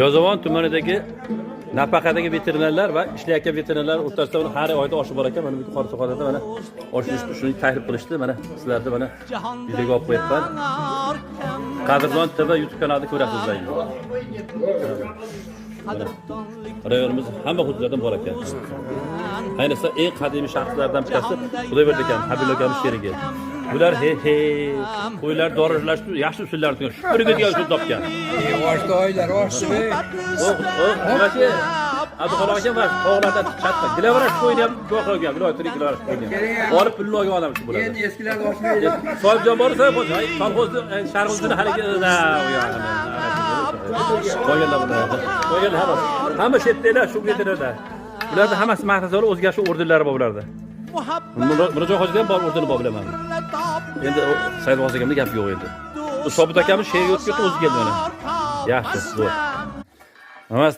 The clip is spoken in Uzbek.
Yozuvon tumanidagi nafaqadagi veterinarlar va ishlayotgan veterinarlar o'rtasida uni har oyda oshi bor ekan. Mana bu Qorsoqolda mana osh shuni taklif qilishdi. Mana sizlarni mana videoga olib qo'yibman. Qadrdon TV YouTube kanalida ko'rasizlar. Mana rayonimiz hamma hududlardan bor ekan. Ayniqsa eng qadimiy shaxslardan bittasi Xudoyberdi akam, Habibulla akamiz sherigi. Bular he he qo'ylar dorilash yaxshi usullarni topgan. Shupuriga degan usul topgan. Oshdi oylar, oshdi. O, nimasi? Abduxoliq akam va tog'lardan chatda gilavarash qo'yni ham guvoh olgan, viloyatning gilavarash qo'yni ham. Olib pulni olgan odam shu bo'ladi. Endi eskilarni oshmaydi. Sohibjon bor, sohib kolxozni sharg'uzini haligi na u yog'ini. Qo'yganlar bular. Qo'yganlar hammasi. Hamma chetdagilar shu veterinarlar. Bularda hammasi maqsad o'ziga shu ordenlari bor bularda. Murojon hojida ham bor, ordeni bor, bilaman. Endi Saidvoz akamda gap yo'q endi. U Sobit akamiz sherga o'tib ketdi, o'zi keldi mana. Yaxshi, zo'r. Hammasi.